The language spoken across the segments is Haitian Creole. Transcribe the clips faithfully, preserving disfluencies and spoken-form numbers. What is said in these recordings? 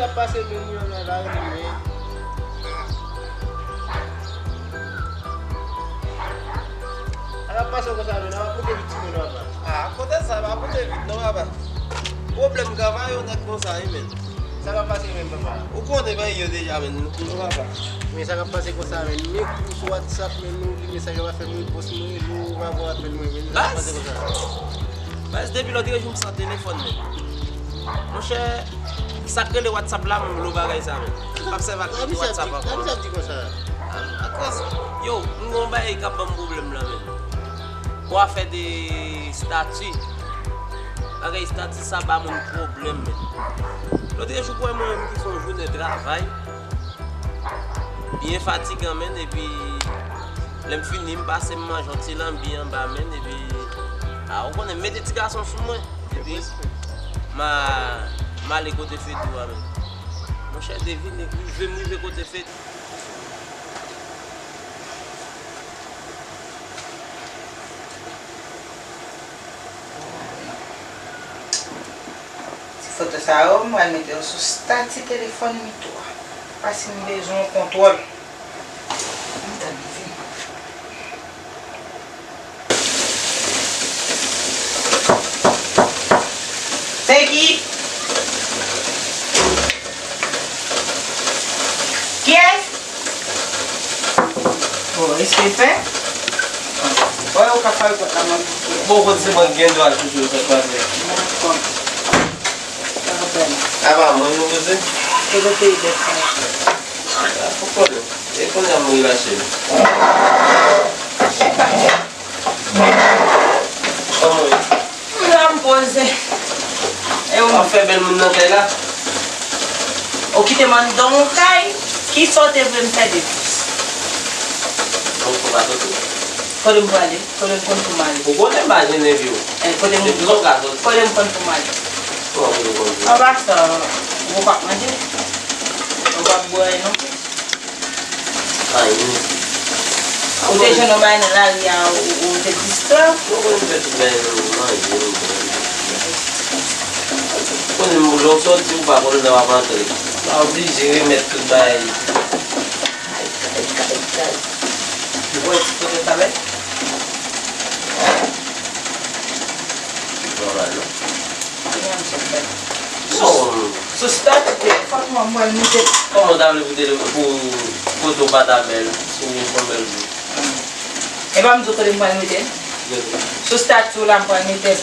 Sa k ap pase menm, yon nan la, men. Sa k ap pase konsa, men, ap moute vit, timoun, papa. Ah, kote sa, pa moute vit, non, papa. Pwoblèm travay, yon nèg konsa, wi, men. Sa k ap pase menm, papa? Ou konnen bagay yo deja, men, nou konnen, papa. Men sa k ap pase konsa, men, men kou sou WhatsApp, men, nou li mesaj yo pa fè m repons, mwen rele w, ou pa pran apèl mwen, men sa k ap pase konsa? Baz, depi lòt jou m san telefòn, men. Monchè, sa k rele WhatsApp la, m lo bagay sa, men. M p ap sèvi ak WhatsApp ankò. Sa misye ap di konsa? Akoz, yo, m gon bagay k ap ban m pwoblèm la, men. Bon, afè de estati. Bagay estati sa ba moun pwoblèm, men. Lòt jou, kwè mwen menm ki fè yon jounen travay. Byen fatigan, men, epi lè m fini, m pase, m manje yon ti lanbi anba, men, epi, a, ou konnen, m mete ti gason sou mwen, epi m a, m ale kote Fedou a, men. Monchè, devine, rive, m rive kote Fedou. Ti foto sa yo, m pral mete yo sou stati telefòn Mito a. Paske m bezwen yon kontwòl. M tann li vini. Peggy! Kiyès? Oh, eske pen? Wè, ou ka fè pòt la, mwen. Bon, kot se mwen ki gen dwa toujou fè kwaze. Dakò. Sa va bèl. A pa mwen nou poze? Kote peyi bèt sa? A, fòk konnen. E kounye a m relache m. Kòman w ye? M la m poze. E ou? W ap fè bèl moun nan kay la? Ou kite m anndan yon kay, kisa w te vle m fè de plis? Donk, ou pa soti? Kote m prale? Kote m konn pou m ale? Ou konnen m pa jennen vye w. Eh, kote m, depi lè w ka soti. Kote m konn pou m ale? Kòman kote w konn pou w ale? An pasan, ou p ap manje? Ou p ap bwè non plis? Anyen. Ou te jwenn yon bagay nan lari a, ou, ou te distrè? Mwen konn fè tout bagay nan manje, m bwè. Konnen lè w soti, ou pa konn lè w ap antre. M oblije remèt tout bagay. Kay, kay, kay, kay. Ou wè ti foto sa bèl? Li pa mal, non. Sou, sou stati telefòn mwen, mwen, nou te. Kòman w ta vle pou telefòn, pou foto pa ta bèl, si w pran bèl jou? E pa m di w kote m pral mete l? Sou stati w la, m pral mete l.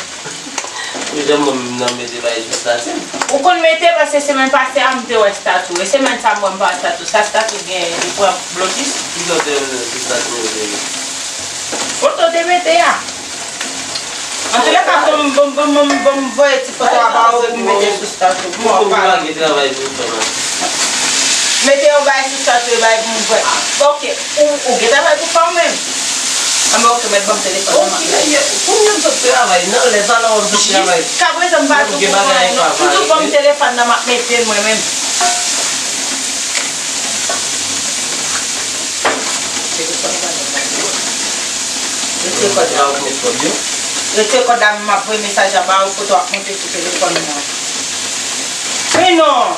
Ou janm wè m nan mete bagay sou stati m? Ou konn mete, paske semèn pase a, m te wè stati w. E semèn sa, m wè m pa wè stati w. Sa stati w gen, li pran blokis? Ki lòt, euh, sou stati m mete? Foto w te mete a. Antoulèka, ban m, ban m, ban m, ban m, ban m voye ti foto a ba ou pou mete sou stati. Bon, ou pa gen travay pou w fè, man. Mete yon bagay sou stati, yon bagay pou m fè. Ok, ou, ou gen travay pou fè ou menm. Anben, ok, mèt ban m telefòn nan. Ok, dayè, kounye a m sot travay, nan lè sa la w ap sot travay. Jiskaprezan, m pa di w pou fè anyen, non. M di w ban m telefòn nan, m ap mete l mwen menm. Retire kòd la. Retire kòd la, m ap voye mesaj la ba ou, foto ap monte sou telefòn mwen. Men non!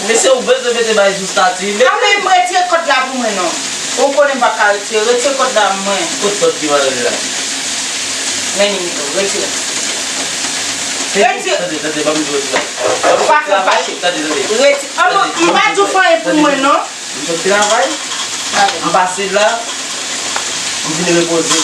Mesye, ou bezwen mete bagay sou stati, men. A, men m retire kòd la pou mwen non. Ou konnen m pa ka retire. Retire kòd la mwen. Kot kòd ki mare la? Men li, retire. Retire. Tande, tande, ban m di w yon ti bagay. Pa fè fache. Tande, tande. Retire. A, non, m pa di w fè anyen pou mwen non. M sot travay, m pase la, m vin repoze.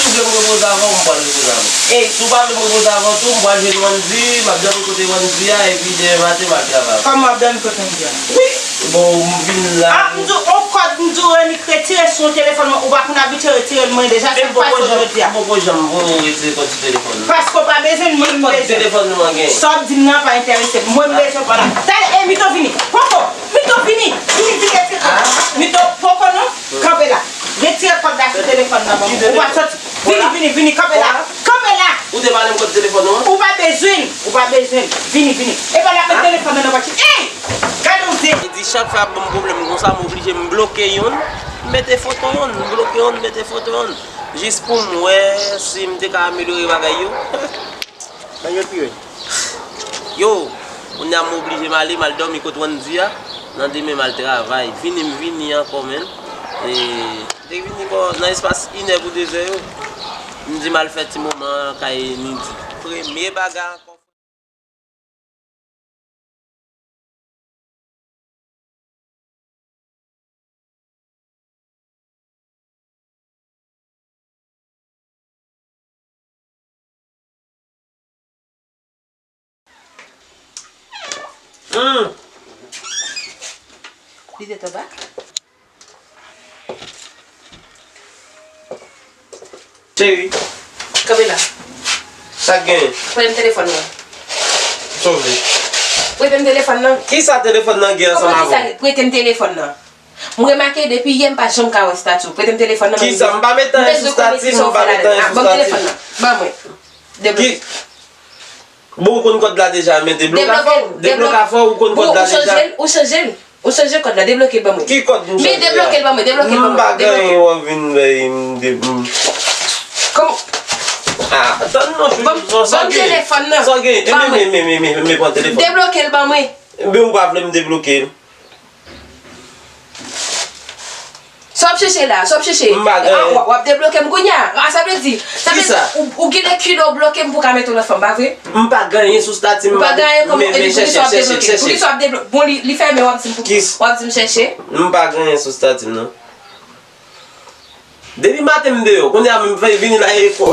Si w vle m repoze avè w, m pral repoze avè w. Si w pa vle m repoze avè w tou, m pral jwenn Wandy, m ap dòmi kote Wandy a, epi demen maten m al travay. Kòman w ap dòmi kote Wandy a? Wi, bon, m vin la. A, m di w, on kòd, m di w, Renik, retire sou telefòn mwen, ou pa konn abitye retire l, mwen deja, sa m pase jodi a. M poko janm voye w retire kòd sou telefòn mwen. Paske w pa bezwen l, mwen m bezwen l. Telefòn nou an gen. Sa w ap di m nan pa enterese m, mwen m bezwen kòd la. Talè, e Mito vini. Poko. Mito, vini, vini, vini, retire kòd la. Mito, poko non, kanpe la. Retire kòd la sou telefòn nan, ban m. Ou pa soti. Vini, vini, vini, kanpe la. Kanpe la. Ou te pale m kòd telefòn ou an? Ou pa bezwen l, ou pa bezwen l. Vini, vini. E pa la met telefòn nan nan pòch. Ey! Gade yon zen. Li di chak fwa ap ban m pwoblèm konsa, m oblije m bloke yonn, m mete foto yonn, m bloke yonn, m mete foto yonn. Jis pou m wè si m te ka amelyore bagay yo. Sa yo pire. Yo, Kounye a m oblije m ale, m al dòmi kot Wandy a. Nan demen m al travay. Vini m vini ankò, menn. E, m te vini bò nan espas inè pou dezè yo. M di m al fè ti moman kay Nidy. Premye bagay ankò. Hum. Li te tonbe? Cheri. Kanpe la. Sa k genyen? Prete m telefòn nan. Sove. Prete m telefòn nan. Kisa telefòn nan gen ansanm avè w? Prete m telefòn nan. M remake depi yè m pa janm ka wè stati w. Prete m telefòn nan. Kisa? M pa met anyen sou stati m, m pa met anyen sou stati m. Ban m telefòn nan. Ban mwen. Debloke. Bon, ou konn kòd la deja, men debloke afè w. Debloke afè w, ou konn kòd la deja. Ou chanje l, ou chanje l. Ou chanje kòd la, debloke l ban mwen. Ki kòd m chanje a? Men debloke l ban mwen, debloke l ban mwen. M pa gen anyen w ap vin bay m de m. Kòman? Ah, tann non, chouchou, sa gen. Ban m telefòn nan. Sa gen. E men, men, men, men, men, men pran telefòn. Debloke l ban mwen. Ebyen, ou pa vle m debloke l. Sa w ap chèche la? Sa w ap chèche? M pa gen anyen. Ah, w ap, w ap debloke m kounye a. Ah, sa vle di, sa vle di, ou, ou gen lè kile w bloke m pou w ka mete yon lòt fanm, pa vre? M pa gen anyen sou stati m. Ou pa gen anyen, kòman, epi poukisa w ap debloke? Poukisa w ap debloke? Bon, li, li fèmen, w ap di m pou, w ap di m chèche? M pa gen anyen sou stati m, non. Depi maten m deyò, kounye a menm fè vini la e fò.